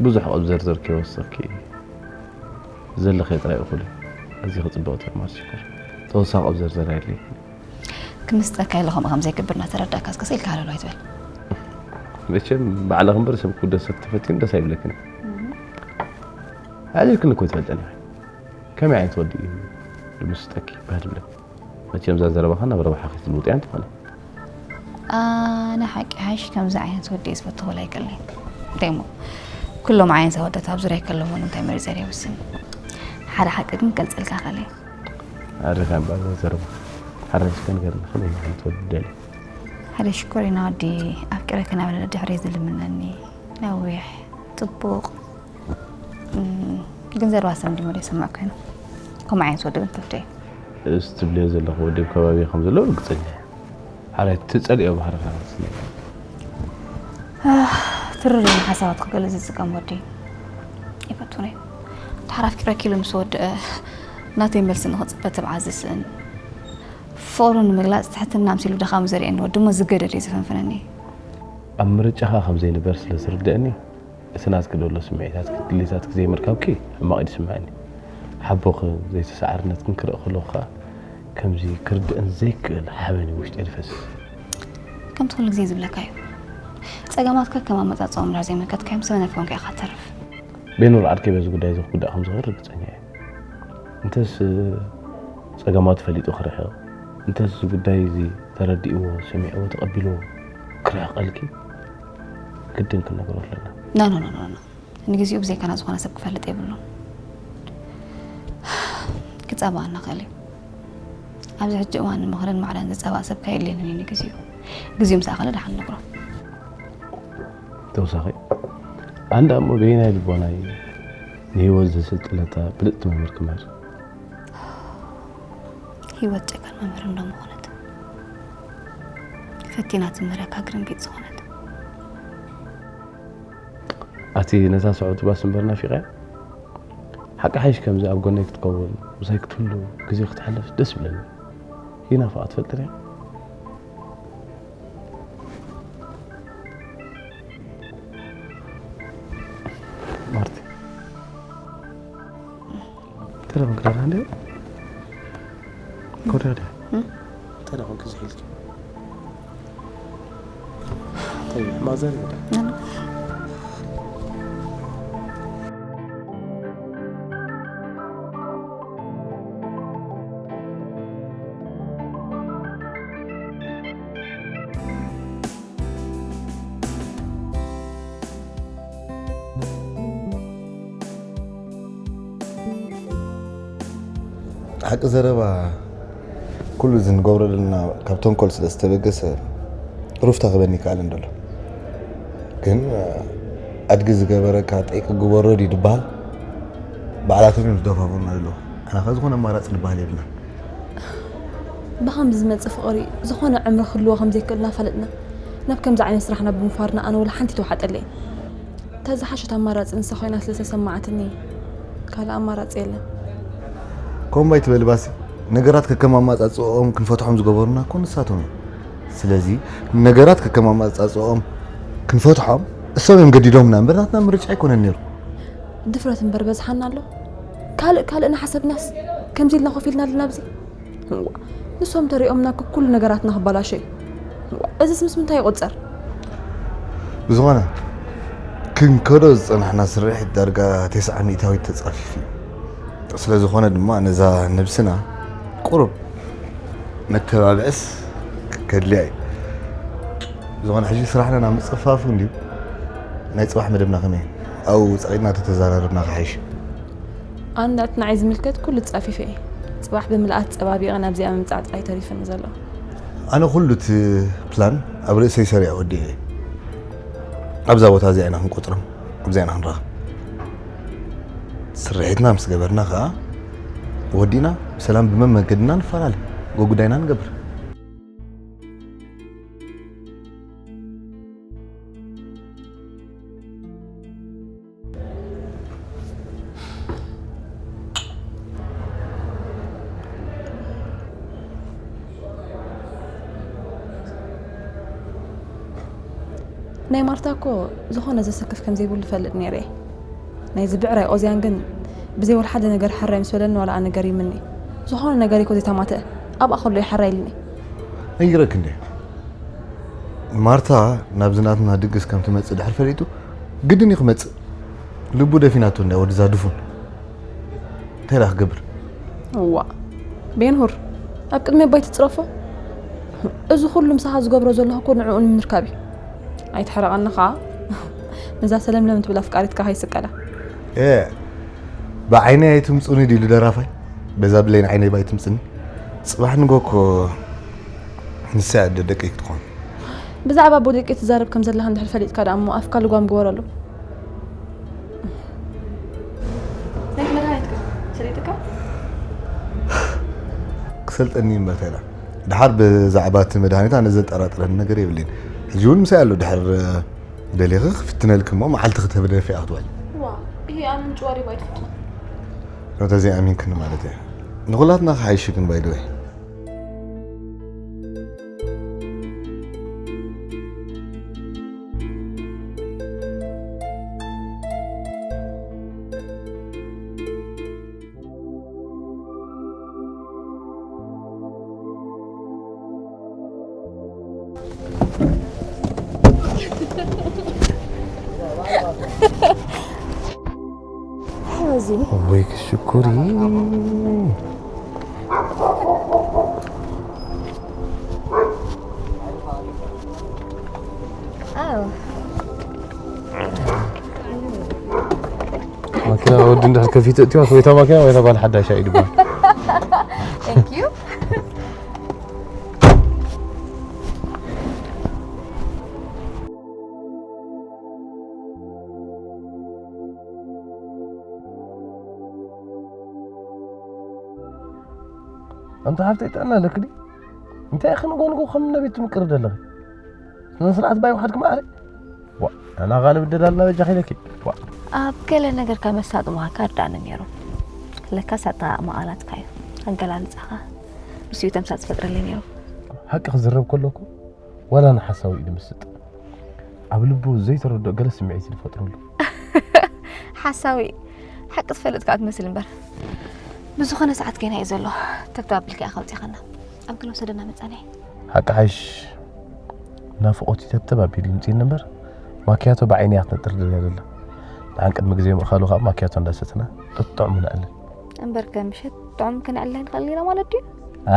ብዙሕ ቐብ ዘርዘር ከይወሰኽኪ ዘለኸ ጥራይ እኹል እዩ። እዚ ክጽብቕ ተማር ሽኮር። ተወሳኺ ቐብ ዘርዘር ኣየድልየኪ። ክምስጠካ ኢለ ከምኡ ከም ዘይገብር እናተረዳእካ እስከ ኢልካ ሃለሉ ኣይትበል። መቸም ባዕልኺ እምበር ሰብ ክውደሰክ ተፈቲኑ ደስ ኣይብለክን። ኣሊልክን እኮ ትፈልጠን ኢኺ። ከመይ ዓይነት ወዲ እዩ ዝምስጠኪ? ባህ ዝብለኪ። መቸም እዛ ዘረባኻ ናብ ረብሓ ከይትልውጥያ እንተኾነ። ኣነ ሓቂ ሓሽ ከምዚ ዓይነት ወዲ እየ ዝፈትዎ ኣይቀልኒ። ደሞ ኩሎም ዓይነት ኣወዳት ኣብ ዙርያ ከለዉ እውን እንታይ መሪጸ እየ ውስን። ሓደ ሓቂ ግን ክገልጸልካ ከለይ። ኣረካ እምበር እዛ ዘረባ ሓራይ እስከ ንገርኒ፣ ከመይ ዓይነት ወዲ ደሊ? ሓደ ሽኮሪና ወዲ ኣፍቂረ ክናበለ ድሕሪ ዝልምነኒ ነዊሕ ጽቡቕ። እም፣ ግን ዘረባ ሰብ እንዲሞ ደይሰምዕ ኮይኑ። ከምኡ ዓይነት ወዲ ግን ፈትዮ። እዚ ትብልዮ ዘለኹ ወዲ ኣብ ከባቢ ከም ዘሎ ርግጸኛ እየ። ሓራይ ትጸልእዮ ባህርኻ ክትስምዕ። ኣህ፣ ትርር ኢሉ ሓሳባት ክገልጽ ዝጥቀም ወዲ ይፈትውኒ። ድሓር ኣፍቂረኪ ኢሉ ምስ ወድአ ናተይ መልሲ ንኽጽበ ትብዓት ዝስእን። ፍቕሩ ንምግላጽ ትሕትና ኣምሲሉ ድኻሙ ዘርእየኒ ወዲ እሞ ዝገደድ እዩ ዝፈንፍነኒ። ኣብ ምርጫኻ ከም ዘይንበር ስለ ዝርድአኒ፣ እቲ ናትኪ ደሎ ስምዒታትኪ ድሌታትኪ ዘይምርካብኪ ሕማቕ እዩ ዝስምዐኒ። ሓቦኽን ዘይተሳዓርነትክን ክርኢ ከለኹ ከኣ ከምዚ ክርድእን ዘይክእል ሓበን እዩ ውሽጠይ ዝፈስስ። ከምቲ ኩሉ ግዜ ዝብለካ እዩ። ጸገማትካ ከም ኣመጻጽኦም እንድሕር ዘይመልከትካዮም ሰነፍ ኮንካ ኢኻ ትተርፍ። ቤኑር ዓርከይ በዚ ጉዳይ እዚ ክጉዳእ ከም ዝኽእል ርግጸኛ እየ። እንተስ ጸገማቱ ፈሊጡ ክርሕቕ፣ እንተስ እዚ ጉዳይ እዚ ተረዲእዎ፣ ሰሚዕዎ፣ ተቐቢልዎ ክርሕቐልኪ ግድን ክንነግሮ ኣለና። ኖ፣ ኖ፣ ኖ፣ ኖ፣ ኖ። ንግዜኡ ብዘይካና ዝኾነ ሰብ ክፈልጥ የብሉን። ክጸባኣና ክእል እዩ። ኣብዚ ሕጂ እዋን ንምኽርን ማዕዳን ዝጸባእ ሰብ ከየድልየንን እዩ ንግዜኡ። ግዜኡ ምስ ኣኸለ ደሓን ንነግሮ። ተወሳኺ፣ ኣነ ደኣ እሞ በየናይ ልቦናይ ንህይወት ዘሰልጥነታ ብልጽቲ መምህር ክመርጽ? ህይወት ጨካን መምህር እንዶ ምኾነት። ፈቲና ትምህረካ ግርምቢጥ ዝኾነት። ኣቲ ነታ ስዕብቲ ባስ እምበር ናፊቐያ? ሓቂ ሓይሽ ከምዚ ኣብ ጎነይ ክትከውን፣ ምሳይ ክትህሉ፣ ግዜ ክተሕልፍ ደስ ይብለኒ። ይናፍቓ ትፈልጥን እያ። ማርቲ። ተረፈ ክዳን እንዴ? ኮዳ ዳ? እም? ተረፈ ክዚ ሒልኪ። ተይ፣ ማዘር ይወዳ። ሓቂ ዘረባ፣ ኩሉ እዚ ንገብሮ ዘለና ካብ ተንኮል ስለ ዝተበገሰ ሩፍታ ክበኒ ይከኣል እንደሎ። ግን ኣድጊ ዝገበረካ ጠይቂ ግበሮ ድዩ ዝበሃል? ባዕላቶም እዮም ዝደፋፍኡና ዘለዉ። ኣና ከ ዝኾነ ኣማራፂ ዝበሃል የብልና። ብኸምዚ ዝመጽእ ፍቕሪ ዝኾነ ዕምሪ ክህልዎ ከም ዘይክእል እናፈለጥና ናብ ከምዚ ዓይነት ስራሕና ብምፋርና ኣነ ወላ ሓንቲ ተዋሓጠለይ። እታ ዝሓሸት ኣማራጺ ንሳ ኮይና ስለ ዝተሰማዓትኒ ካልእ ኣማራጺ የለን። ከምኡ ኣይትበሊ ባሲ፣ ነገራት ከከም ኣማጻጽኦም ክንፈትሖም ዝገበሩና እኮ ንሳቶም እዮም። ስለዚ ነገራት ከከም ኣማጻጽኦም ክንፈትሖም እሶም እዮም ገዲዶምና እምበር ናትና ምርጫ ኣይኮነን ነይሩ። ድፍረት እምበር በዝሓና ኣሎ። ካልእ ካልእ እናሓሰብናስ ከምዚ ኢልና ኮፍ ኢልና ኣለና ኣብዚ። እዋ፣ ንሶም ተሪኦምና እኮ ኩሉ ነገራትና ክበላሾ እዩ። እዋ፣ እዚስ ምስ ምንታይ ይቑጸር? ብዝኾነ፣ ክንከዶ ዝጸናሕና ስርሒት ዳርጋ ተስዓ ሚእታዊት ተጻፊፉ እዩ። ስለ ዝኾነ ድማ ነዛ ነብስና ቁሩብ መተባብዕስ ከድልያ እዩ። ብዝኾነ ሕጂ ስራሕና ናብ ምጽፋፉ እንድዩ። ናይ ጽባሕ መደብና ከመይ? ኣብኡ ጸቒጥና ተተዛራረብና ክሓይሽ። ኣነ ናብቲ ንዓይ ዝምልከት ኩሉ ጻፊፈ እየ። ጽባሕ ብምልኣት ጸባቢቐ ናብዚኣ ምምጻእ ጥራይ ተሪፍኒ ዘሎ። ኣነ ኩሉ እቲ ፕላን ኣብ ርእሰይ ሰሪዐ ወዲኤ እየ። ኣብዛ ቦታ እዚኣ ኢና ክንቆጽሮም፣ ኣብዚኣ ኢና ክንራኸብ። ስርሒትና ምስ ገበርና ከኣ ወዲእና ብሰላም ብመንገድና ንፈላለ፣ ጎጉዳይና ንገብር። ናይ ማርታ እኮ ዝኾነ ዘሰክፍ ከም ዘይብሉ እፈልጥ ነይረ እየ። ናይዚ ብዕራይ ኦዝያን ግን ብዘይ ወላ ሓደ ነገር ሕራይ ምስ በለኒ ዋላ ኣነ ገሪምኒ። ዝኾነ ነገር እኮ ዘይተማትአ ኣብኣ ከሎ እዩ ሕራይ ኢልኒ። ነጊረክ እንዴ? ማርታ ናብዚ ናትና ድግስ ከም ትመጽእ ድሕር ፈሊጡ ግድን እዩ ክመጽእ። ልቡ ደፊናቶ እንዳ ወድዛ ድፉን እንታይ ዳ ክገብር? እዋ ቤንሁር ኣብ ቅድሚ ኣባይ ትፅረፎ። እዚ ኩሉ ምሳኻ ዝገብሮ ዘለኹ እኮ ንዕኡ ንምርካብ እዩ። ኣይትሕረቐኒ ኸዓ። ነዛ ሰለምለም ትብል ኣፍቃሪትካ ከይስቀላ። እ ብዓይነይ ኣይትምፁኒ ድዩ ደራፋይ? በዛ ብሌን ዓይነይ ባይ ትምፅኒ። ፅባሕ ንጎ እኮ ንሳ እያ ኣደ ደቀይ ክትኾን። ብዛዕባ ኣቦ ደቂ ትዛረብ ከም ዘለኻ እንድሕር ፈሊጥካ ደኣ እሞ ኣፍካ ልጓም ግበረሉ። ናይቲ መድሃኒትካ ሰሊጥካ? ክሰልጠኒ እምበር ተላ ድሓር ብዛዕባ እቲ መድሃኒት ኣነ ዘጠራጥረኒ ነገር የብለይን። ሕጂ እውን ምሳይ ኣሎ ድሕር ደሊኺ ክፍትነልኪ እሞ መዓልቲ ክትህብደፊ እያ ክትውዕል። ዋ፣ ይሄ ኣነ ምጭዋሪ ባይትፈቱ። ከምተዘይ ኣሚንክኒ ማለት እየ። ንኹላትና ክሓይሽ ግን ባይደወይ። ሕዚ ወይ ክሽኩሪ። ኣዎ ማኪና ወዲ እንድሕር ከፊተ እትዋስ ወይታ ማኪና ወይታ ጓል ሓዳሻ እዩ ድበሃል። Thank you። ኣንታ ሓፍተይ ጥዕና ኣለኪ ድዩ? እንታይ ኢኺ ንጎ ንጎ ከም ነቢት ትምቅሪ ዘለኺ? ስነ ስርዓት ባይ ውሓድኪ ማዕረ። ዋ ኣና ጋ ንብደል ኣለና በጃኺ ኢለኪ። ዋ ኣብ ገለ ነገርካ መሳጢ ምዃንካ ኣርዳእኒ ነይሩ። ለካስ ኣጠቓቕማ ቃላትካ እዩ ኣገላልጻኻ። ንሱ እዩ ተምሳጥ ዝፈጥረለይ ነይሩ። ሓቂ ክዝረብ ከሎ እኮ ዋላ ንሓሳዊ እዩ ዝምስጥ። ኣብ ልቡ ዘይተረድኦ ገለ ስምዒት እዩ ዝፈጥረሉ። ሓሳዊ ሓቂ ትፈልጥ ከኣ ትመስል እምበር። ብዝኾነ ሰዓት ገና እዩ ዘሎ። ተብተብ ኣቢልካ ኢኻ ኣውጺኻና። ኣብ ገለ ወሰደና መጻና። ሓቂ ሓይሽ ናፍቖት እዩ ተብተብ ኣቢሉ ይምጽእኒ እምበር ማኪያቶ ብዓይኒ እያ ክትነጥር ደልያ ዘላ። ንሓን ቅድሚ ግዜ ምእኻሉ ከኣ ማኪያቶ እንዳሰትና ጥጥዑም ንዕልል። እምበርከ ምሸት ጥዑም ክንዕልል ንኽእል ኢና ማለት ድዩ?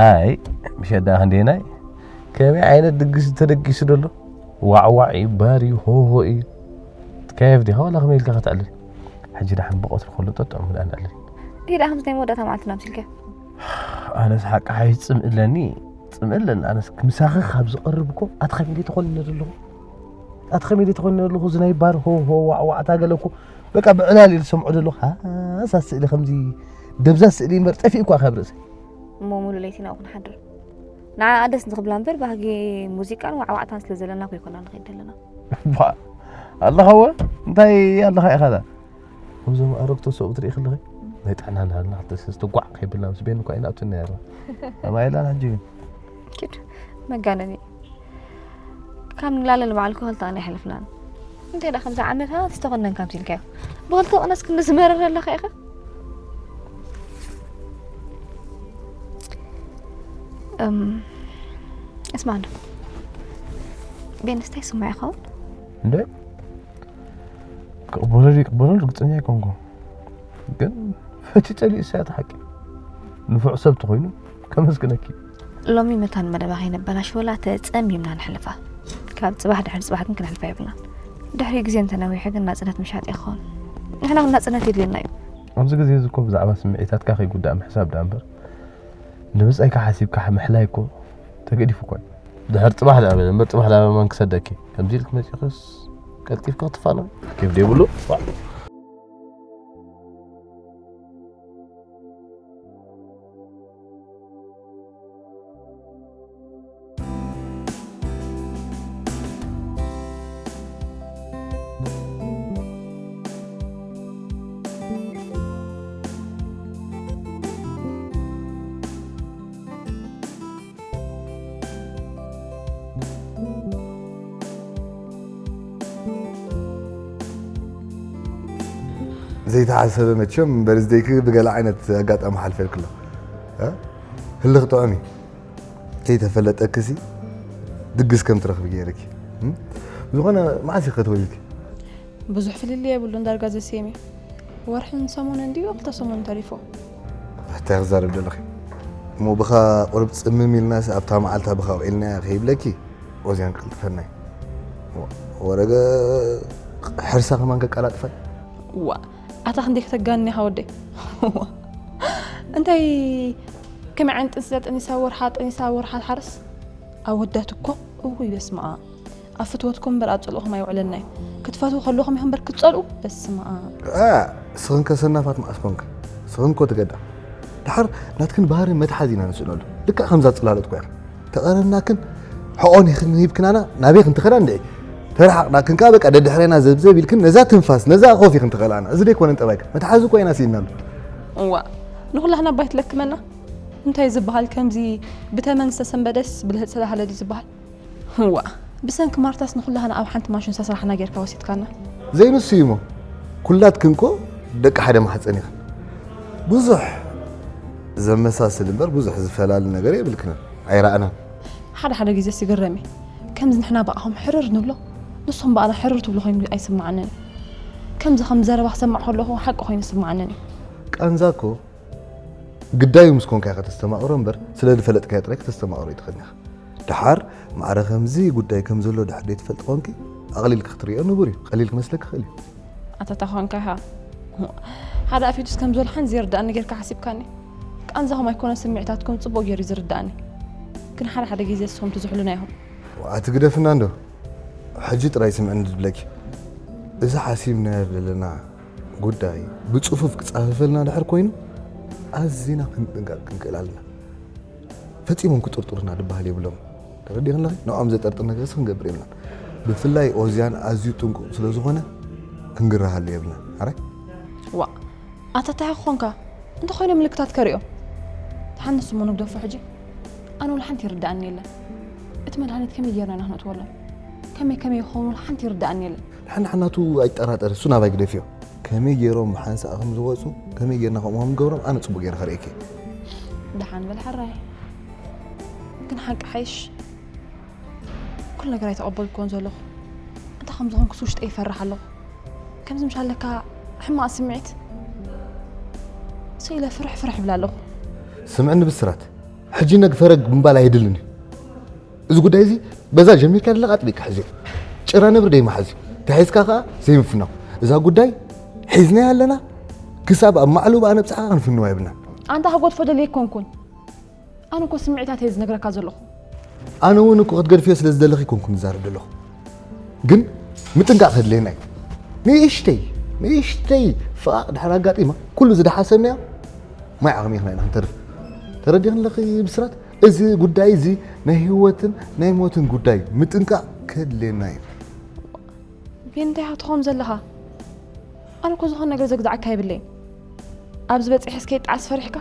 ኣይ ምሸት ደኣ ክንደየናይ ከመይ ዓይነት ድግስ እዩ ተደጊሱ ደሎ? ዋዕዋዕ እዩ ባር እዩ ሆሆ እዩ። ትካየፍ ዲኻ ዋላ ከመይ ኢልካ ክትዕልል? ሕጂ ደሓን ብቐትሩ ከሎ ጥዑም ክንዕልል። ድዩ ደኣ ከምዚ ናይ መወዳእታ መዓልትና ኣምሲልካዮ? ኣነስ ሓቂ ሓይሽ ጽምኢ ኣለኒ ጽምኢ ኣለኒ ኣነስ ምሳኺ ካብ ዝቐርብ እኮ ኣቲ ከመይ ኢለ ተኾንነ ዘለኹ ኣቲ ከመይ ኢለ ተኾንነ ዘለኹ እዚ ናይ ባር ሆ ሆ ዋዕ ዋዕታ ገለ እኮ በቃ ብዕላል ኢለ ዝሰምዖ ዘለኹ ሃሳ ስእሊ ከምዚ ደብዛ ስእሊ እምበር ጠፊኡ እኳ ካብ ርእሰይ እሞ ሙሉ ለይቲ ናብኡ ክንሓድር ንዓኣ ደስ ንኽብላ እምበር ባህጊ ሙዚቃን ዋዕዋዕታን ስለ ዘለና እኮ ኣይኮና ንኸይድ ዘለና ባ ኣለኻወ እንታይ ኣለኻ ኢኻ ዳ እዞም ኣረግቶ ሰብኡት ርኢ ከለኺ ናይ ጥዕና ናሃልና ክልተ ሰለስተ ጓዕ ከይብልና ምስ ቤን እኳ ኢና ኣብቲ ነይርና ኣማይላን ሕጂ ግን ኪድ መጋነኒ ካብ ንላለ ንባዕልኩ ክልተ ቅነ ኣይሕልፍናን እንታይ ዳ ከምዚ ዓመታት ዝተኮነን ከምዚ ኢልካዮ ብክልተ ቅነስ ክንዝመረር ኣለካ ኢኻ እም እስማ እንዶ ቤንስ እንታይ ይስማዕ ይኸውን እንደ ክቕበሎ ዘይቅበሎ ርግፀኛ ኣይኮንኩን ግን ፈትዩ ፀሊኡ እሳያት ሓቂ ንፉዕ ሰብ ተኾይኑ ከመስግነኪ ሎሚ መታን መደባ ከይነበላሽወላ ተፀሚምና ንሕልፋ ካብ ፅባሕ ድሕሪ ፅባሕ ግን ክነሕልፋ የብልናን ድሕሪ ግዜ እንተነዊሑ ግን ናፅነት ምሻጥ ይኸውን ንሕና እውን ናፅነት የድልየና እዩ ኣብዚ ግዜ እዚ እኮ ብዛዕባ ስምዒታትካ ከይጉዳእ ምሕሳብ ደኣ እምበር ንብጻይካ ሓሲብካ ምሕላይ እኮ ተገዲፉ እኮ እዩ። ድሕር ጽባሕ ደኣ በለ እምበር ጽባሕ ደኣ መን ክሰደኪ ከምዚ ኢልኪ መጺኽስ ቀልጢፍኪ ክትፋነዊ ከብዲ የብሉ። ዘይተሓሰበ መቸም በርዝደይክ ብገለ ዓይነት ኣጋጣሚ ሓልፈልክሎ። እ? ህልኽ ጥዑም እዩ። ከይተፈለጠክሲ ድግስ ከም ትረኽቢ ገይርኪ። እም? ዝኾነ መዓስ ኢኺ ከተወልድኪ? ብዙሕ ፍልልይ የብሉን፣ ዳርጋ ዘስየም እዩ። ወርሕን ሰሙንን ድዩ ክልተ ሰሙን ተሪፎ። እንታይ ክዛረብ ዘለኺ? እሞ ብኻ ቁርብ ጽምም ኢልናስ ኣብታ መዓልታ ብኻ ውዒልናያ ከይብለኪ ኦዝያን ቀልጥፈናይ። ወረገ ሕርሳ ከማን ከቀላጥፋይ። ዋ፣ ኣታ ክንደይ ከተጋኒ ኢኻ ወደይ። እንታይ ከመይ ዓይነት ጥንሲ እዛ ጠኒሳ ወርሓ ጠኒሳ ወርሓ ሓርስ? ኣወዳት እኮ እውይ በስመ ኣብ። ኣብ ፍትወትኩም እምበር ኣብ ጽልእኹም ኣይውዕለናይ። ክትፈትዉ ከለኹም ኢኹም እምበር ክትጸልኡ በስመ ኣብ። እ፣ ስኽንከ ሰናፋት መዓስ ኮንክ? ስኽንኮ ትገዳ። ድሓር ናትክን ባህሪ መትሓዚ ኢና ንስእነሉ። ልክዕ ከምዛ ጽላሎት ኮይና ተቐረብናክን ሕቖን ይኽን ሂብክናና ናበይ ክንትኸዳ እንድዒ። ተረሓቕናክን ከኣ በቃ ደድሕሬና ዘብዘብ ኢልክን ነዛ ትንፋስ ነዛ ኮፍ ይኽን ትኸላና። እዚ ደይኮነን ጠባይካ። መትሓዚ እኮ ኢና ስኢናሉ። እዋ፣ ንኹላህና ባይ ትለክመና። እንታይ ዝበሃል ከምዚ ብተመን ዝተሰንበደስ ብልህጥ ስለሃለ ድዩ ዝበሃል? እዋ፣ ብሰንኪ ማርታስ ንኹላህና ኣብ ሓንቲ ማሽን ዝተሰራሕና ጌርካ ወሲድካና። ዘይንሱ እዩ እሞ ኩላትክን እኮ ደቂ ሓደ ማሕፀን ኢኽን። ብዙሕ ዘመሳስል እምበር ብዙሕ ዝፈላሊ ነገር የብልክንን። ኣይረኣናን። ሓደ ሓደ ግዜስ ይግረም እየ። ከምዚ ንሕና ብኣኹም ሕርር ንብሎ ንስኹም ብኣና ሕርር ትብሉ ኮይኑ ኣይስምዓንን እዩ። ከምዚ ከም ዘረባ ክሰምዕ ከለኹ ሓቂ ኮይኑ ይስምዓንን እዩ። ቃንዛ እኮ ግዳዩ ምስ ኮንካ ኢኻ ተስተማቕሮ እምበር ስለ ዝፈለጥካዮ ጥራይ ከተስተማቕሮ ኣይትኽእልን ኢኻ። ደሓር ማዕረ ከምዚ ጉዳይ ከም ዘሎ ድሕር ዘይትፈልጢ ኮንኪ ኣቕሊልኪ ክትርእዮ ንቡር እዩ። ቀሊል ክመስለኪ ይኽእል እዩ። ኣታ እንታይ ኮንካ ኢኻ ሓደ ኣፊቱስ ከም ዘሎ ሓንቲ ዘይርድኣኒ ጌርካ ሓሲብካኒ። ቃንዛኹም ኣይኮነን ስምዒታትኩም ጽቡቕ ጌሩ እዩ ዝርድኣኒ። ግን ሓደ ሓደ ግዜ ንስኹም ትዝሕሉና ኢኹም። ኣቲ ግደፍና እንዶ ሕጂ ጥራይ ስምዕኒ ዝብለኪ እዚ ሓሲብናዮ ዘለና ጉዳይ ብጽፉፍ ክጻፈፈልና ድሕር ኮይኑ ኣዚና ክንጥንቀቕ ክንክእል ኣለና። ፈጺሞም ክጥርጥሩና ድበሃል የብሎም። ተረዲእክን ኣለኺ? ንዕኦም ዘጠርጥር ነገርስ ክንገብር የብልናን። ብፍላይ ኦዝያን ኣዝዩ ጥንቁቕ ስለ ዝኾነ ክንግረሃሉ የብልናን። ኣራይ? ዋ፣ ኣታ እንታይ ኮንካ? እንተኾይነ ምልክታት ከርእዮም። ተሓንስ እሞ ንግደፎ ሕጂ። ኣነ ወላ ሓንቲ ይርድኣኒ የለን። እቲ መድሃኒት ከመይ ጌርና ኢና ክነእትወሎም? ከመይ ከመይ ይኸውን ወላ ሓንቲ ይርድኣኒ የለን። ንሓንሓናቱ ኣይጠራጠር፣ እሱ ናባይ ግደፍዮ። ከመይ ገይሮም ብሓንሳእ ከም ዝወፁ፣ ከመይ ጌርና ከምኡ ከም ንገብሮም ኣነ ፅቡቅ ገይረ ከርእየኪ። ደሓን በል ሓራይ። ግን ሓቂ ሓይሽ ኩሉ ነገር ኣይተቐበልኩዎን ዘለኹ። እንታይ ከም ዝኾንኩስ ውሽጠይ ይፈርሕ ኣለኹ። ከምዚ ምሽ ኣለካ ሕማቕ ስምዒት ስኢለ ፍርሕ ፍርሕ ይብል ኣለኹ። ስምዕኒ ብስራት፣ ሕጂ ነግ ፈረግ ምባል ኣይድልን እዩ። እዚ ጉዳይ እዚ በዛ ጀሚርካ ደለኻ ኣጥቢቅካ ሕዝዮ። ጭራ ነብሪ ደይመሓዝ እዩ። ተሒዝካ ከኣ ዘይምፍናው። እዛ ጉዳይ ሒዝናያ ኣለና፣ ክሳብ ኣብ ማዕለባ ነብጽሓ ክንፍንዋ የብልናን። ኣንታ ክገድፎ ደልየ ኣይኮንኩን። ኣነ እኮ ስምዒታት እየ ዝነግረካ ዘለኹ። ኣነ እውን እኮ ክትገድፍዮ ስለ ዝደለኺ ኣይኮንኩን ዝዛረብ ዘለኹ። ግን ምጥንቃቕ ከድልየና እዩ። ንእሽተይ ንእሽተይ ፍቓቕ ድሕር ኣጋጢማ ኩሉ ዝደሓሰብናዮ ማይ ዓቕሚ ኢኽና ኢና ክንተርፍ። ተረዲኽን ኣለኺ ብስራት? እዚ ጉዳይ እዚ ናይ ህይወትን ናይ ሞትን ጉዳይ እዩ። ምጥንቃቕ ከድልየና እዩ። ግን እንታይ ኢኻ ትኸውን ዘለኻ? ኣነ እኮ ዝኾነ ነገር ዘግዛዓካ የብለይን። ኣብዚ በፂሐስ ከይጣዓስ ፈሪሕካ?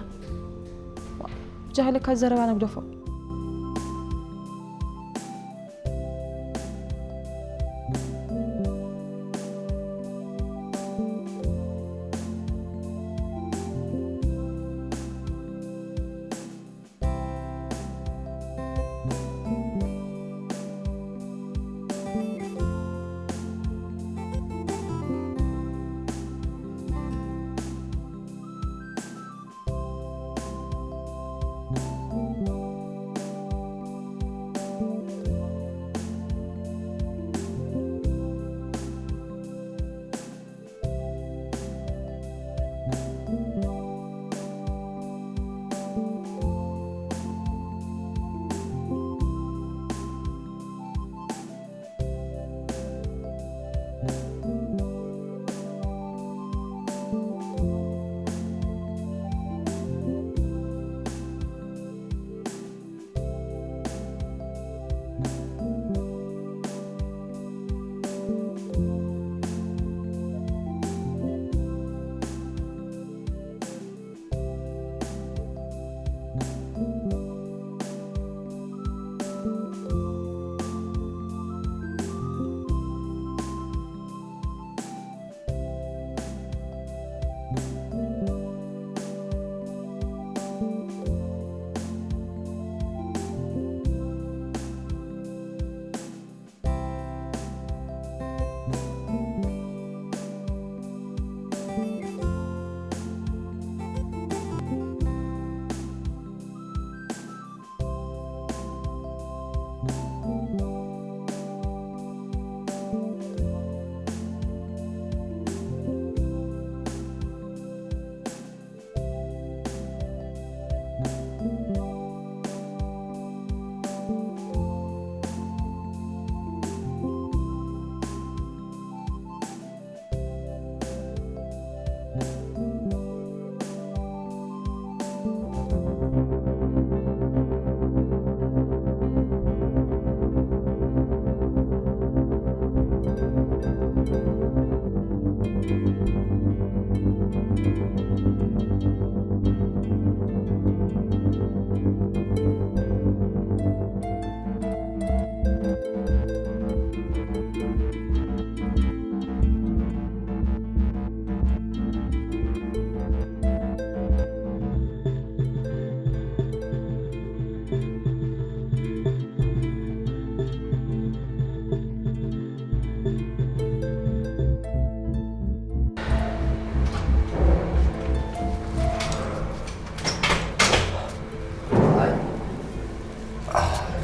ጃህለካ ዘረባ ነግደፎ።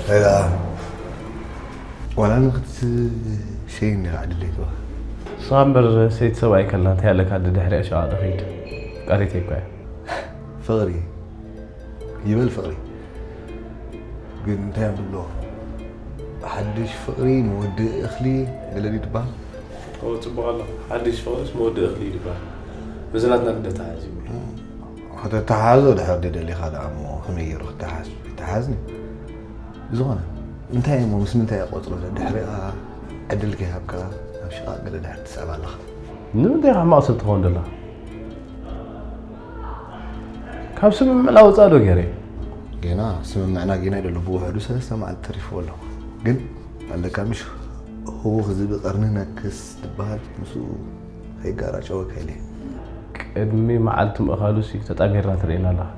ታይ ደኣ ዋላ ንክትሸይን ኢኻ ዕድል ዘይትወሃብ። ንስኻ እምበር ሰይቲ ሰብኣይ ከላ እንታይ ኣለካ? ድድሕሪኣ ሸቓጦ ኺድ። ቀሪተይ እኳ እያ። ፍቕሪ ይበል ፍቕሪ፣ ግን እንታይ እዮም ዝብልዎ? ሓድሽ ፍቕሪ መወድእ እኽሊ ገለ ድዩ ዝበሃል? ኦ፣ ጽቡቕ ኣሎ። ሓድሽ ፍቕርስ መወድእ እኽሊ እዩ ዝበሃል። በዚ ናትና ክደተሓዝ ይብሉ። ከተተሓዞ ድሕር ደደሊኻ ደኣ እሞ ከመይ ገይሩ ክተሓዝ? ይተሓዝኒ። ብዝኾነ፣ እንታይ እሞ ምስ ምንታይ እየ ቆጽሮ? ደድሕሪኣ ዕድል ከይሃብካ ናብ ሽቓቕ ገለ ድሕር ትስዕብ ኣለኻ። ንምንታይ ኢኻ ሕማቕ ሰብ ትኸውን ዘለኻ? ካብ ስምምዕና ወጻእ ዶ ገይረ? ጌና ስምምዕና ጌና ይደሎ ብውሕዱ ሰለስተ መዓልቲ ተሪፍዎ ኣሎ። ግን ኣለካ ምሽ ህውኽ ዝብል ቀርኒ ነክስ ዝበሃል ምስኡ ከይጋራጨወካ ኢለ። ቅድሚ መዓልቲ ምእኻሉሲ ተጣሚርና ትርእየና ኣለኻ።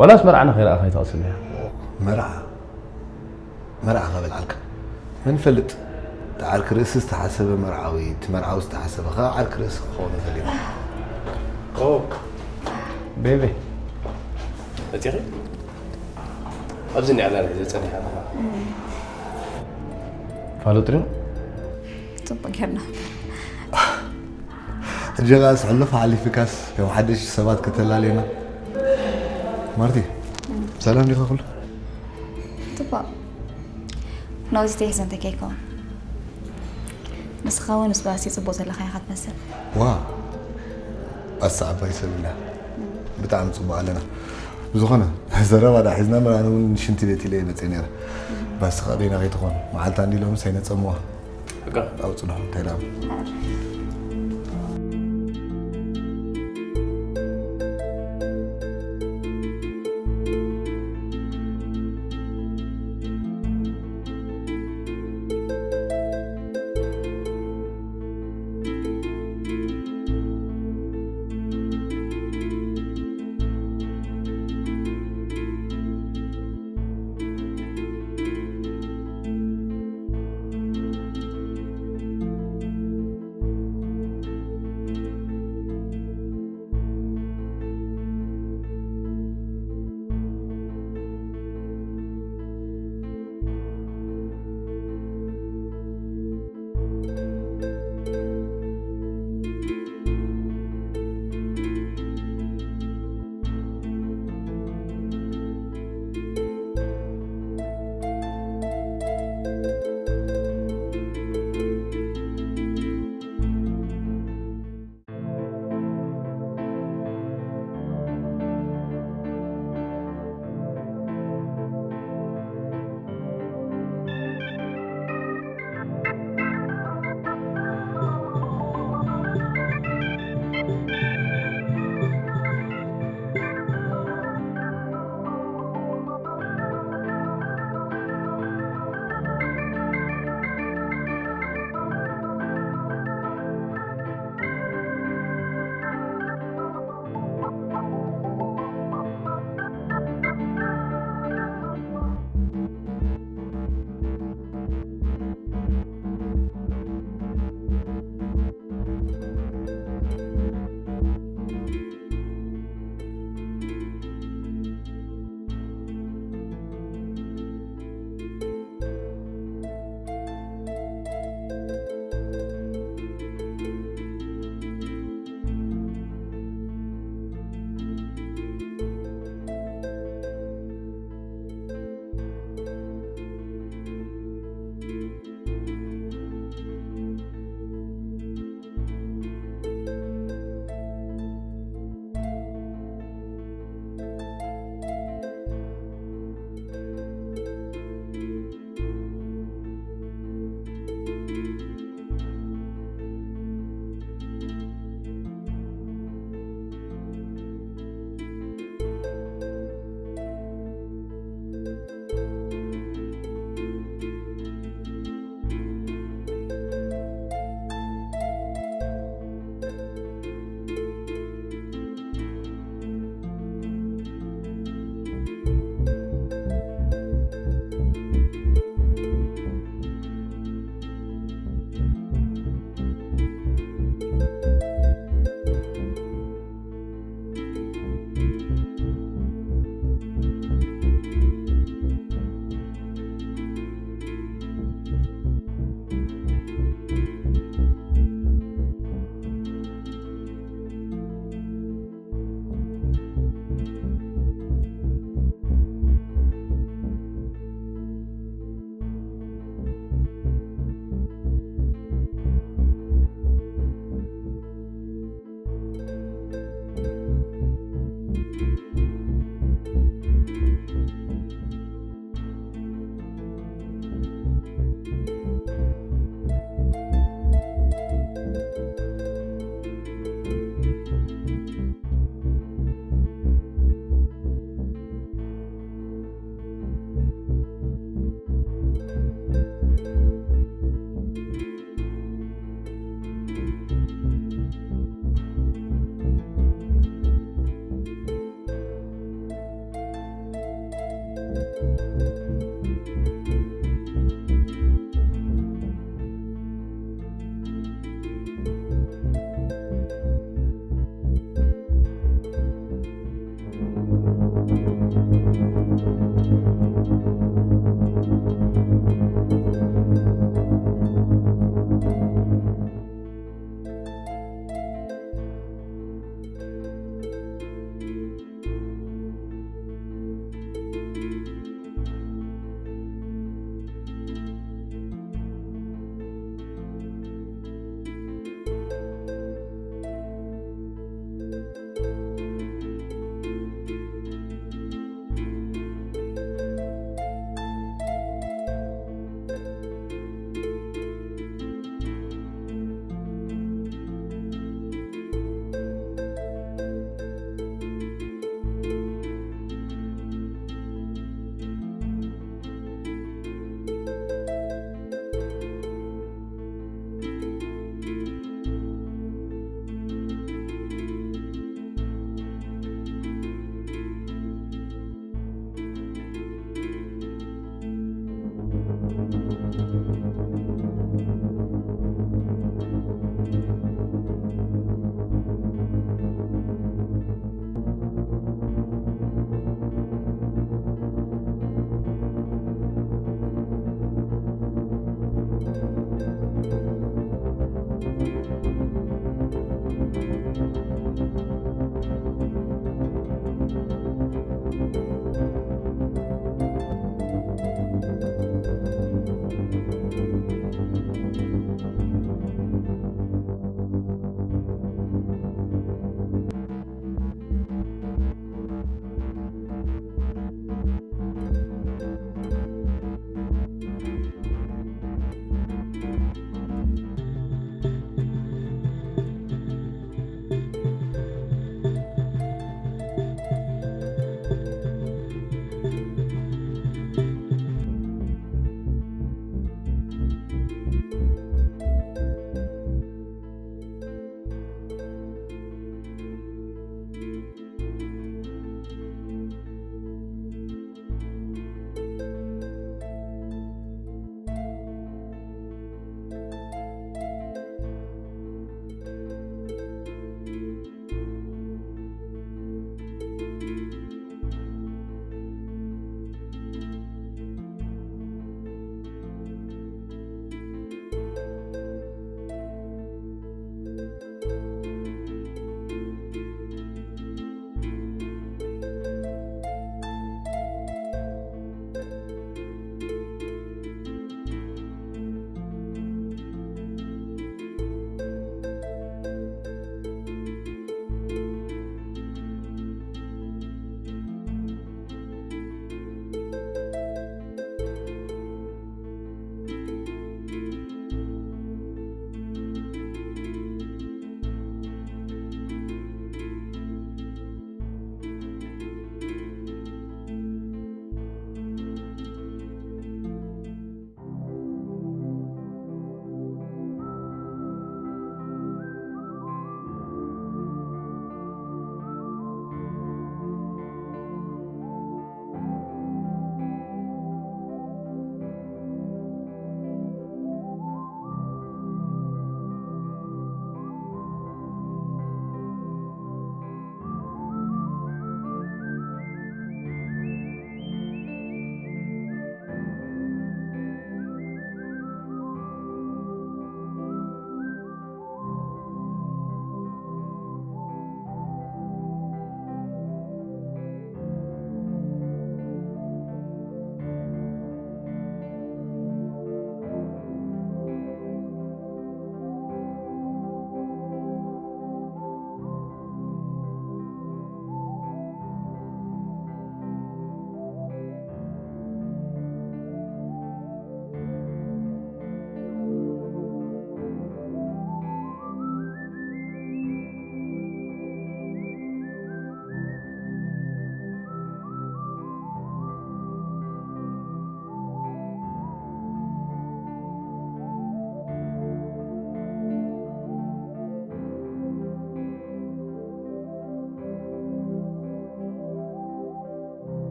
ዋላስ መርዓና ከይረኣኻ ኣይትቐስን ኢኻ? መርዓ መርዓ ከበልዓልካ መን ይፈልጥ? እቲ ዓርኪ ርእሲ ዝተሓሰበ መርዓዊ፣ እቲ መርዓዊ ዝተሓሰበ ኸዓ ዓርኪ ርእሲ ክኸውን ይኽእል እዩ። ኦ፣ ቤቢ፣ መጺኺ? ኣብዚ እኒኣ ኣላ ሒዘ ጸኒሓ ኣለኻ። ፋሉጥ ድዩ? ጽቡቕ ጌርና። ሕጂ ኸኣስ ሕሉፍ ሓሊፍካስ ከም ሓደሽቲ ሰባት ከተላልየና። ማርቲ፣ ሰላም ዲኻ ኩሉ? ጽቡቕ። ናብዚ ተይሕዘ እንተ ከይከውን። ንስኻ እውን ምስ ባሲ ጽቡቕ ዘለኻ ኢኻ ትመስል። ዋ፣ ባሲ ዓባይ ሰብ ኢላ። ብጣዕሚ ጽቡቕ ኣለና። ብዝኾነ፣ ዘረባ ደኣ ሒዝና እምበር ኣነ እውን ሽንቲ ቤት ኢለ እየ መጽየ ነይረ። ባሲ ከኣ በይና ከይትኾን፣ መዓልታ እንዲ ሎምስ ኣይነጸምዋ። በቃ። ኣብኡ ጽንሑ፣ እንታይ ደኣ?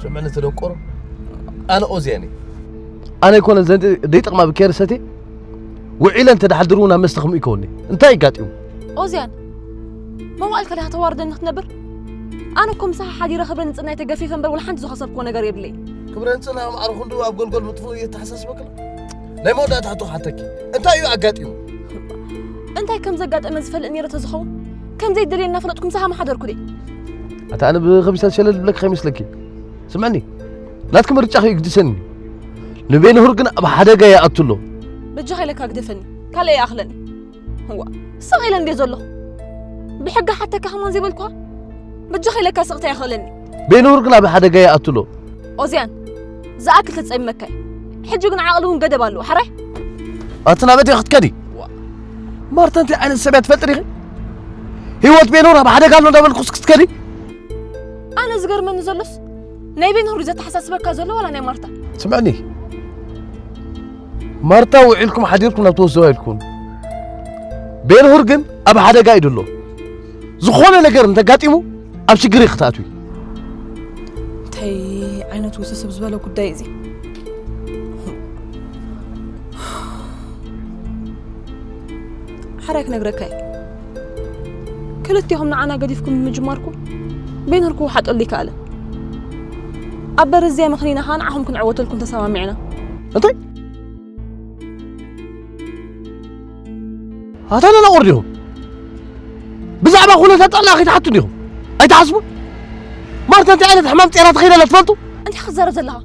ስምዕኒ፣ እቲ ደንቆሮ ኣነ ኦዝያን እየ። ኣነ ኣይኮነን ዘን ዘይጠቕማ ብኬር ሰትየ ውዒለ እንተ ደሓድሩ ናብ መስተ ከምኡ ይከውኒ። እንታይ ይጋጥዩ? ኦዝያን፣ መዋእል ከሊኻ ተዋርደኒ ክትነብር? ኣነ እኮ ምሳኻ ሓዲረ ክብረ ንጽህናይ ተገፊፈ እምበር ወላ ሓንቲ ዝኸሰብክዎ ነገር የብለይ። ክብረ ንጽህና ማዕረ ክንዱ ኣብ ጎልጎል ምጥፍኡ እየተሓሳስበክላ። ናይ መወዳእታ ሕቶ ክሓተኪ፣ እንታይ እዩ ኣጋጢሙ? እንታይ ከም ዘጋጠመ ዝፈልጥ ነይረ ተዝኸውን፣ ከም ዘይደልየ እናፈለጥኩ ምሳኻ ምሓደርኩ ድየ? ኣታ ኣነ ብኸቢሳ ሸለል ብለክ ከይመስለኪ። ስምዕኒ፣ ናትኪ ምርጫ ከይግድሰኒ። ንቤንሁር ግን ኣብ ሓደጋ ይኣቱ ኣሎ። በጃኻ ኢለካ ግደፈኒ፣ ካልእ ይኣኽለኒ። እዋ፣ ስቕ ኢለ እንድየ ዘለኹ። ብሕጊ ሓተካ ከማን ዘይበልኩኻ? በጃኻ ኢለካ ስቕታ ይኽእለኒ። ቤንሁር ግን ኣብ ሓደጋ ይኣቱ ኣሎ። ኦዝያን፣ ዝኣክል ተጸሚመካ እዩ። ሕጂ ግን ዓቕሊ እውን ገደብ ኣለዎ፣ ሓራይ? ኣቲ ናበይ ዲኺ ክትከዲ? ዋ። ማርታ እንታይ ዓይነት ሰብ እያ ትፈልጢ ዲኺ? ህይወት ቤንሁር ኣብ ሓደጋ ኣሎ እንዳበልኩስ ክትከዲ? ኣነ ዝገርመኒ ዘሎስ፣ ናይ ቤንሁር እዩ ዘተሓሳስበካ ዘሎ ዋላ ናይ ማርታ? ስምዕኒ፣ ማርታ ውዒልኩም ሓዲርኩም ናብ ተወስዋ ኢልኩም። ቤንሁር ግን ኣብ ሓደጋ እዩ ዘሎ። ዝኾነ ነገር እንተጋጢሙ ኣብ ሽግር ክትኣትዊ። እንታይ ዓይነት ውስብስብ ዝበለ ጉዳይ እዚ? ሓራይ ክነግረካ እየ። ክልቲኹም ንዓና ገዲፍኩም ብምጅማርኩም፣ ቤንሁር ክወሓጠሉ ይከኣለ። ኣብ በሪ እዚኣ መኽኒና ኸኣ ንዓኹም ክንዕወተልኩም ተሰማሚዕና። እንታይ? ኣታ ደናቑር ዲኹም? ብዛዕባ ኩነታት ጥዕና ከይትሓቱ ዲኹም? ኣይትሓስቡን? ማርታ እንታይ ዓይነት ሕማም ጤራ ተኸይዳ ኣላ ትፈልጡ? እንታይ ክትዛረብ ዘለኻ?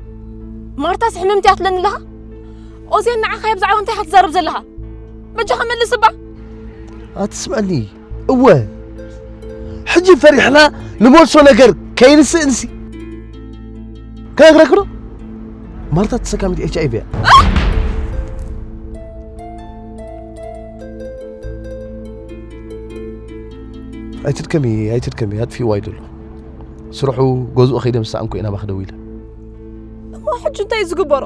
ማርታስ ሕምምቲ እያ ትብለኒ ኣለኻ? ኦዝያን ንዓኻ እያ ብዛዕባ እንታይ ኢኻ ትዛረብ ዘለኻ? በጃኻ መልስ እባ። ኣትስምዐኒ። እወ። ሕጂ ፈሪሕና ንመልሶ ነገር ከይንስእንሲ። ከነግረኪ ዶ? ማርታ ተሰካሚት ኤች ኣይ ቪ እያ። ኣይትድከሚ፣ ኣይትድከሚ፣ ኣጥፊእዋ እዩ ዘሎ። ስርሑ፣ ገዝኡ ከይደ ምስ ሰኣንኩ እየ ናባኺ ደዊለ። እሞ ሕጂ እንታይ እዩ ዝግበሮ?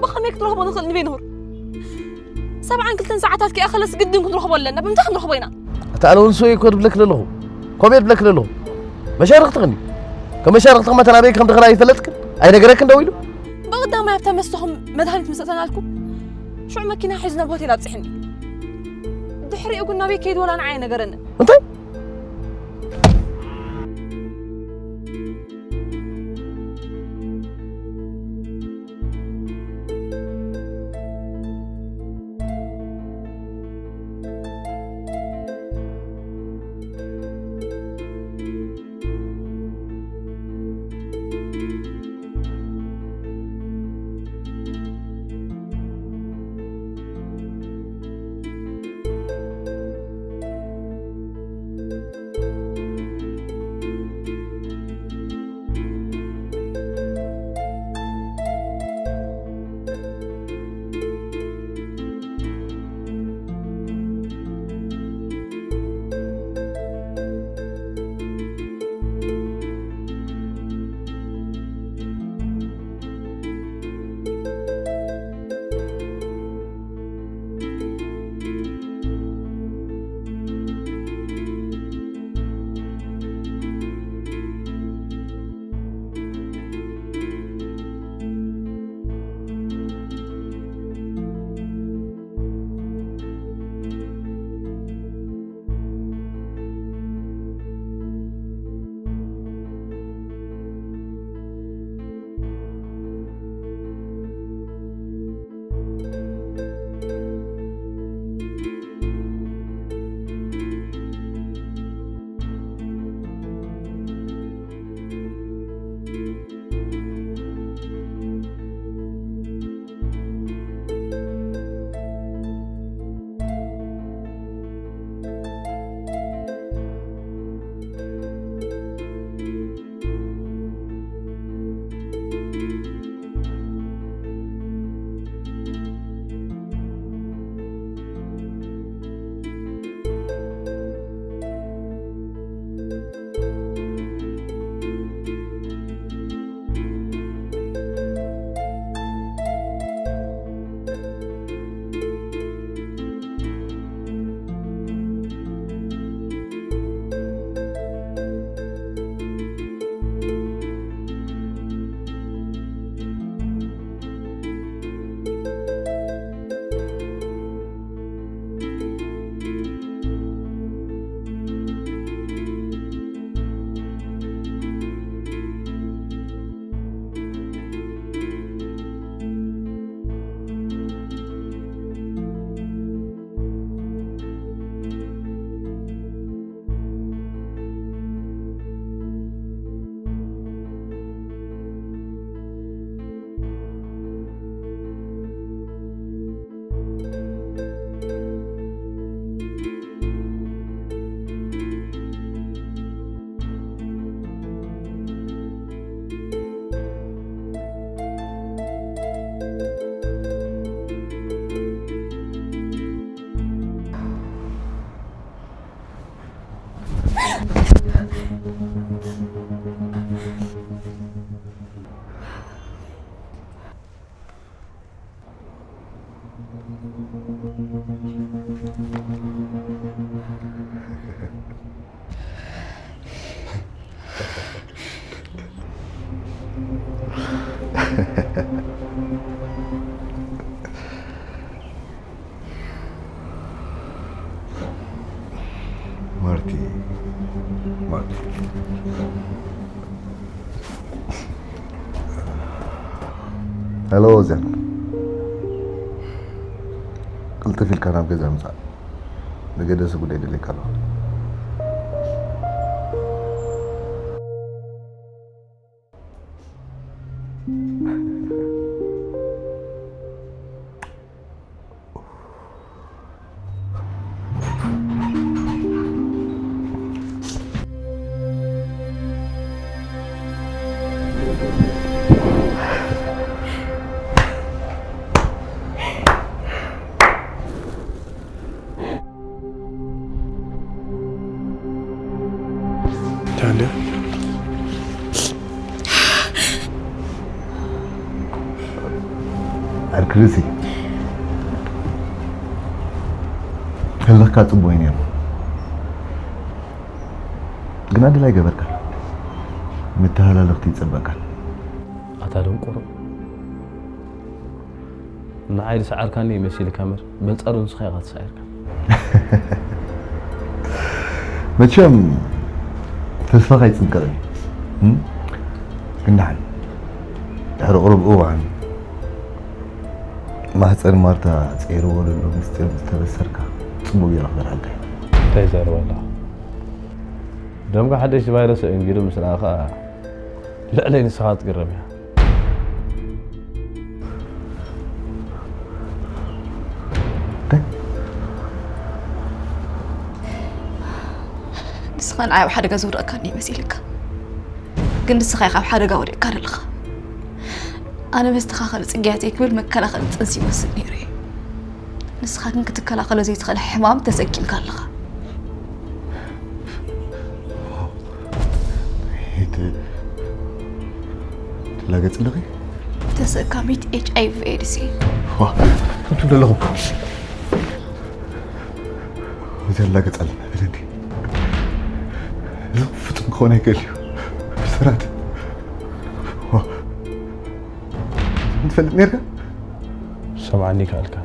ብኸመይ ክትረኽቦ ንኽእል ንቤንሁር? ሰብዓን ክልተን ሰዓታት ከይኣኸለስ ግድን ክንረኽቦ ኣለና። ብምንታይ ክንረኽቦ ኢና? ኣታ ኣነ እውን ሰው እኮ ድብለክ ዘለኹ። ኮሜት ብለክ ዘለኹ። መሻርኽትኽኒ። ከም መሻርኽትኽማ ተናበይ ከም ድኽላ ኣይፈለጥክን? ኣይነገረክን ደው ኢሉ? ብቐዳማይ ኣብታ መስተኹም መድሃኒት ምስ እተናልኩ፣ ሽዑ መኪና ሒዙ ናብ ሆቴል ኣብጽሕኒ። ድሕሪኡ ግን ናበይ ከይዱ ወላ ንዓይ ኣይነገረንን። እንታይ? ማርቲ፣ ማርቲ። ሄሎ፣ ዜና። ቅልጥፍ ኢልካ ናብ ገዛ ምጻእ። ንገደሲ ጉዳይ ደልየካ ኣለኹ። ታዲያ ኣርክርሲ፣ ህልኽካ ጽቡቕ እዩ ነይሩ፣ ግን ኣድላይ ገበርካ። መተሃላለኽቲ ይጸበቃል። ኣታ ደንቆሮ፣ ንዓይ ዝሰዓርካኒ መሲልካ እምበር፣ በንጻሩ ንስኻ ኢኻ ተሳዒርካ። መቸም ተስፋኻ ኣይጽንቀቕን እዩ። እም? ግን ደሓን፣ ድሕሪ ቁሩብ እዋን ማህጸን ማርታ ጸይርዎ ዘሎ ምስጢር ምስ ተበሰርካ፣ ጽቡቕ ጌረ ክበርሃልካ እየ። እንታይ ይዛረብ ኣለኻ? ደምካ ሓደሽቲ ቫይረስ ኣእንጊዱ ምስ ረኣኻ፣ ልዕለይ ንስኻ ትግረም ኢኻ። እንታይ? ንስኻ ንዓይ ኣብ ሓደጋ ዘውደቕካኒ እዩ መሲልካ። ግን ንስኻ ኢኻ ኣብ ሓደጋ ወዲቕካ ዘለኻ። ኣነ መስተኻኸሊ ጽግያተይ ክብል መከላኸሊ ጥንሲ ይወስድ ነይሩ እየ። ንስኻ ግን ክትከላኸሎ ዘይትኽእል ሕማም ተሰኪምካ ኣለኻ። ት-፣ ትላገጽ ኣለኺ? ተሰካሚት ኤች ኣይ ቪ ኤድስ እየ። ዋ፣ ከምቲ ዘለኹ። እዚ ኣላገጽ ኣለና፣ በለኒ። እዚ ፍጹም ክኾን ኣይክእል እዩ። ብስራት። ዋ። ትፈልጥ ነርካ? ሰምዓኒ ከኣልካ።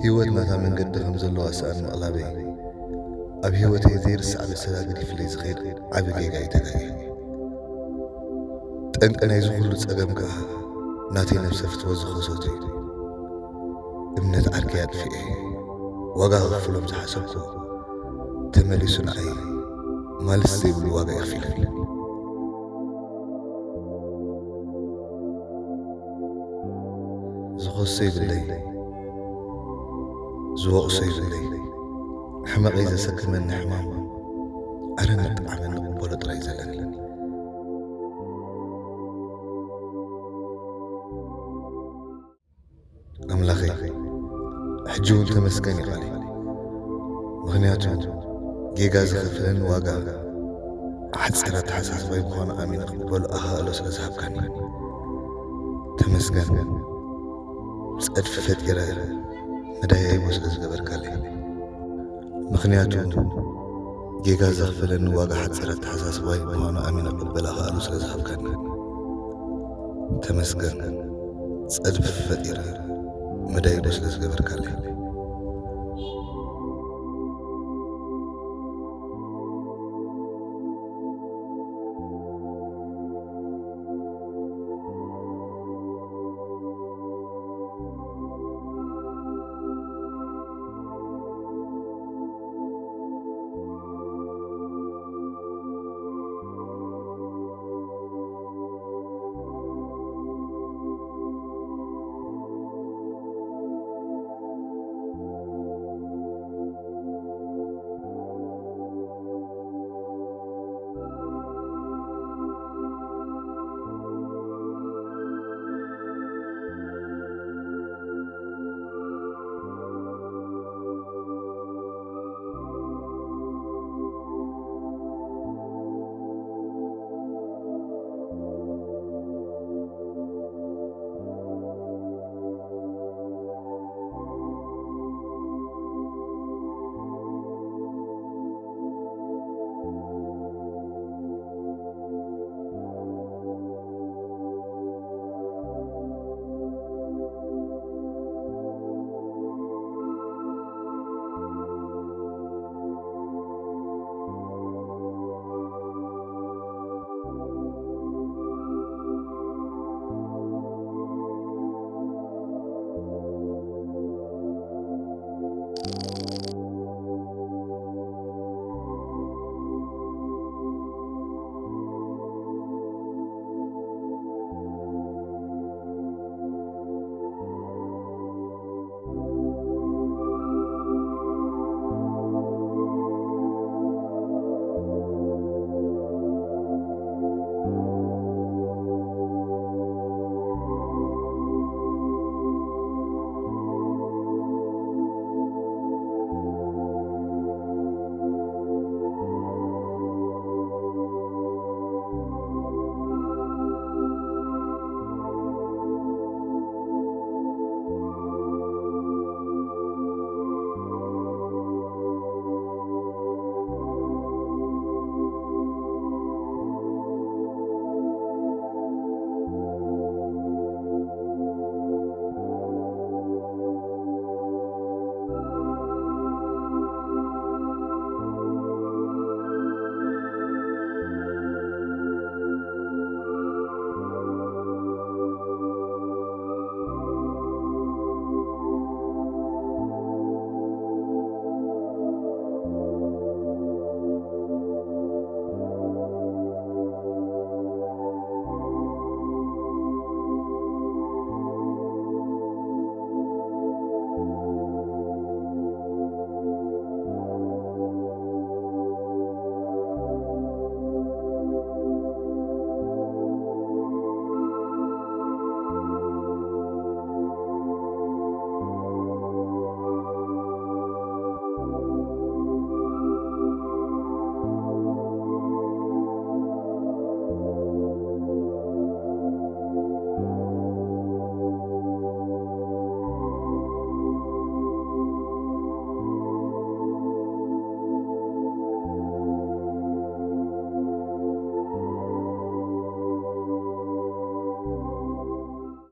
ህይወት ናታ መንገዲ ከም ዘለዋ ስኣን ምቕላበይ፣ ኣብ ህይወተይ ዘይርሳዕ መሰጋገሪ ፍለይ ዝኸይድ ዓቢ ጌጋ እዩ ተጋግየ። ጠንቂ ናይዚ ኩሉ ጸገም ከኣ ናተይ ነብሰ ፍትወት ዝኸሰቱ እዩ። እምነት ዓርከይ ኣጥፊኤ ዋጋ ክኽፍሎም ዝሓሰብኩ ተመሊሱ ንዓይ ማልስ ዘይብሉ ዋጋ የኽፊለኒ። ዝኸሶ ይብለይ፣ ዝወቕሶ ይብለይ። ሕመቐይ ዘሰከመኒ ሕማም ኣረ መጠዓመኒ ክበሎ ጥራይ ዘለኒ። ኣምላኸይ፣ ሕጂ እውን ተመስገን ይቓለይ። ምኽንያቱ ጌጋ ዝኸፍለኒ ዋጋ ሓጺር ኣተሓሳስባይ ምዃኑ ኣሚነ ክቕበሎ ኣኻእሎ ስለ ዝሃብካኒ ተመስገን። ጸድፊ ፈጢረ መዳየይቦ ስለ ዝገበርካለይ። ምኽንያቱ ጌጋ ዘኽፍለኒ ዋጋ ሓፂር ኣተሓሳስባይ ምዃኑ ኣሚነ ክቕበላ ክኣሉ ስለ ዝሃብካኒ። ተመስገን፣ ጸድፊ ፈጢረ መዳይቦ ስለ ዝገበርካለይ።